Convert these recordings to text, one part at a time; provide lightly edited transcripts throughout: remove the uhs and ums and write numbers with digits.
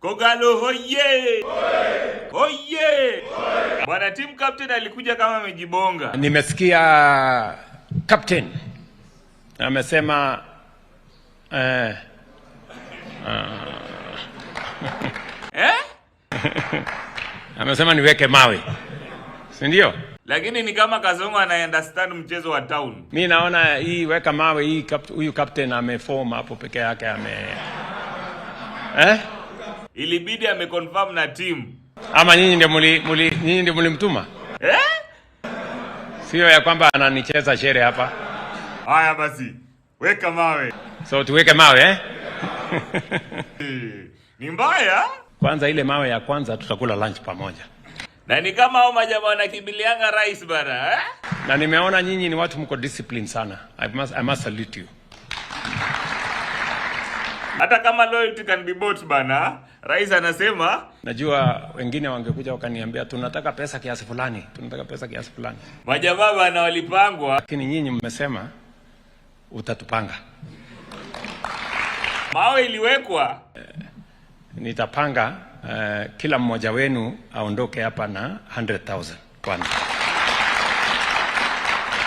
Kogalo hoye! Hoye! Bwana team captain alikuja kama amejibonga. Nimesikia captain amesema eh, Eh? Amesema niweke mawe, si ndio? Lakini ni kama Kasongo ana understand mchezo wa town. Mi naona hii weka mawe hii huyu captain ameform hapo peke yake ame eh? Ilibidi ameconfirm na team. Ama nyinyi ndio mlimtuma? Eh? Sio ya kwamba ananicheza shere hapa. Haya basi, weka mawe. So tuweke mawe, eh? Ni mbaya. Kwanza ile mawe ya kwanza tutakula lunch pamoja. Na ni kama hao majamaa wanakimbilianga rais bana, eh? Na nimeona nyinyi ni watu mko discipline sana. I must salute you. Hata kama loyalty can be bought bana, rais anasema. Najua wengine wangekuja wakaniambia, "Tunataka pesa kiasi fulani, tunataka pesa kiasi fulani." Majamaa bana walipangwa. Lakini nyinyi mmesema utatupanga. Mawe iliwekwa. Nitapanga kila mmoja wenu aondoke hapa na 100,000 kwanza.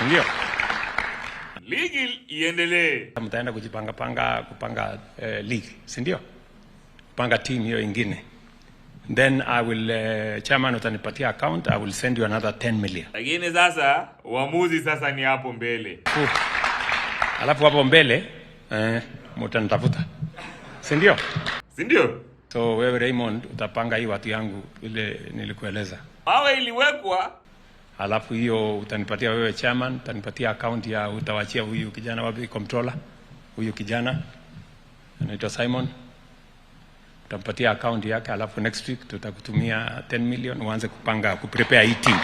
Ndio. Ligi iendelee. Mtaenda kujipanga panga kupanga league, si ndio? Kupanga team hiyo ingine. Then I will chairman, utanipatia account, I will send you another 10 million. Lakini sasa uamuzi sasa ni hapo mbele. Alafu hapo mbele mtanitafuta. Si ndio? Si ndio? So wewe Raymond utapanga hii watu yangu ile nilikueleza. Mawe iliwekwa. Alafu hiyo utanipatia wewe chairman, utanipatia account ya utawachia huyu kijana wapi, controller, huyu kijana anaitwa Simon. Utampatia account yake, alafu next week tutakutumia 10 million uanze kupanga kuprepare hii team.